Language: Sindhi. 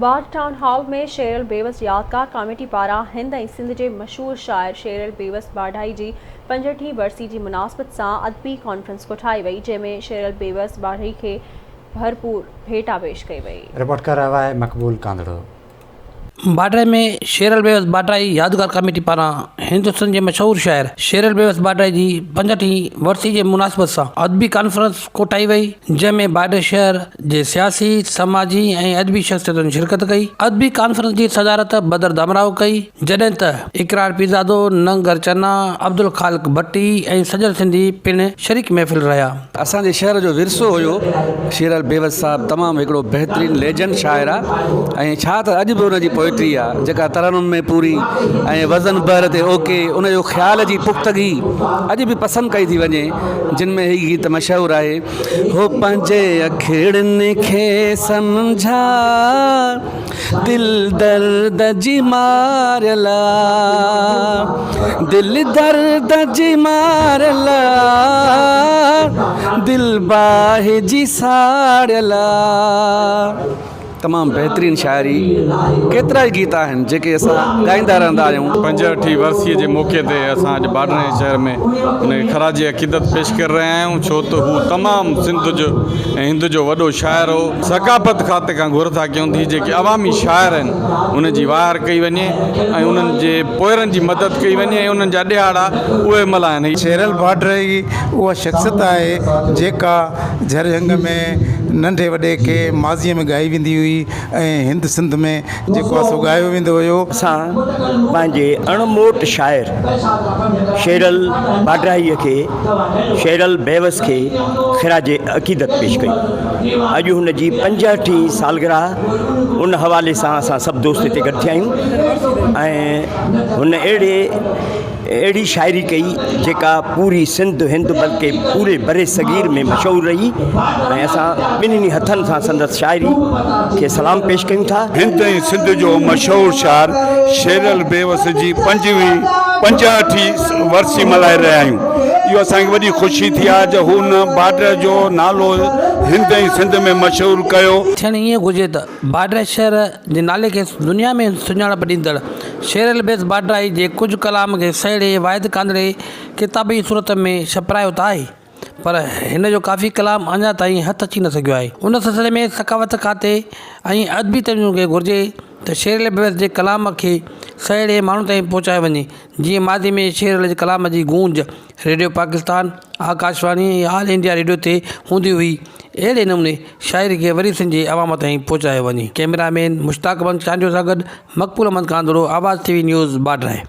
باڊھ ٽائون هال ۾ شيرل بيوس يادگار ڪاميٽي پاران هند ۽ سنڌ جي مشهور شاعر شيرل بيوس باڍائي جي پنجهٺين ورسي جي مناسبت سان ادبي ڪانفرنس ڪوٺائي وئي جنهن ۾ شيرل بيوس باڍائي کي ڀرپور ڀيٽا پيش ڪئي وئي. رپورٽ ڪري رهيو آهي مقبول ڪانڌڙو. باڊهه ۾ شيرل بيوس باڊهائي يادگار ڪميٽي پاران هندستان جي مشهور شاعر شيرل بيوس باڊهائي جي پنجهٺين ورسي جي مناسبت سان ادبي ڪانفرنس ڪوٺائي وئي، جنهن ۾ باڊهه شهر جي سياسي، سماجي ۽ ادبي شخصيتن شرڪت ڪئي. ادبي ڪانفرنس جي صدارت بدر ڌامراهو ڪئي، جڏهن ته اقرار پيرزادو، ننگر چنا، عبدالخالق ڀٽي ۽ سڄڻ سنڌي پڻ شريڪ محفل رهيا. اسان جي شهر جو ورثو هيو شيرل بيوس صاحب تمام هڪڙو بهترين ليجنڊ شاعر آ ۽ ڇا ته اڄ به ان جي پوئٽري آ جيڪا ترنم ۾ پوري ۽ وزن بحر تي اوڪي ان جو خيال جي پختگي اڄ به پسند ڪئي ٿي وڃي جن ۾ هي گيت مشهور آهي هو پنهنجي اکڙين کي سمجهاء دل درد جي ماريل آ دل درد جي ماريل آ دل باهه جي ساڙيل آ تمام بهترين شاعري ڪيترا ئي گيت آهن جيڪي اسان ڳائيندا رهندا آهيون. پنجهٺين ورسيء جي موقعي تي اسان اڄ باڊهه شهر ۾ هن کي خراج عقيدت پيش ڪري رهيا آهيون ڇو ته هو تمام سنڌ جو ۽ هند جو وڏو شاعر هو. ثقافت کاتي کان گهر ٿا ڪيون ته هي جيڪي عوامي شاعر آهن انهن جي واهر ڪئي وڃي ۽ انهن جي پوئرن جي مدد ڪئي وڃي ۽ انهن جا ڏهاڙا اهي ملهائن. شيرل باڊرئي اها شخصيت آهي جيڪا جھر جھنگ ۾ ننڍي وڏي کي ماضيء ۾ ڳائي ويندي هئي ۽ هند سنڌ ۾ جيڪو آهي سو ڳايو ويندو هيو. اسان پنهنجي اڻموٽ شاعر شيرل باڊرائيء کي شيرل بيوس کي خراج عقيدت پيش ڪئي. اڄ هن جي پنجهٺين سالگرهه ان حوالي سان اسان سڀ دوست هتي گڏ ٿيا آهيون ۽ هن اهڙي اهڙي شاعري ڪئي جيڪا پوري سنڌ هند بلڪه پوري برصغير ۾ مشهور رهي ۽ اسان ٻنهي هٿن سان سندس شاعري کي سلام پيش ڪيون ٿا. هند ۽ سنڌ جو مشهور شاعر شيرل بيوس جي پنجويهين پنجهٺين ورسي ملهائي رهيا آهيون. اهو اسان کي وڏي خوشي ٿي آهي جو هن بارڊر جو نالو هند ۽ سنڌ ۾ مشهور ڪيو. ٿيڻ ائين گهرجي ته بارڊر شهر جي نالي کي دنيا ۾ سڃاڻپ ڏيندڙ شيرل بيس باڊرائي جي ڪجهه ڪلام کي سهيڙي واحد ڪانڌڙي ڪتابي صورت ۾ ڇپرايو ته آهي پر هن جو ڪافي ڪلام اڃا تائين هٿ اچي نه سگهيو آهي. ان سلسلي ۾ ثقافت کاتي ۽ ادبي تنظيمن کي گهرجي ته شيرل بيوس جي ڪلام کي سهيڙي ماڻهن تائين پهچايو وڃي جيئن ماضي ۾ شيرل جي ڪلام جي گونج radio Pakistan, Akashvani ۽ all India radio تي هوندي هئي اهڙي نموني شاعري کي وري سنڌ جي عوام تائين پهچايو وڃي. ڪئميرا مين مشتاق احمد چانڊيو سان گڏ Maqbool Ahmed Kandhro, Awaz T V news, Badhra.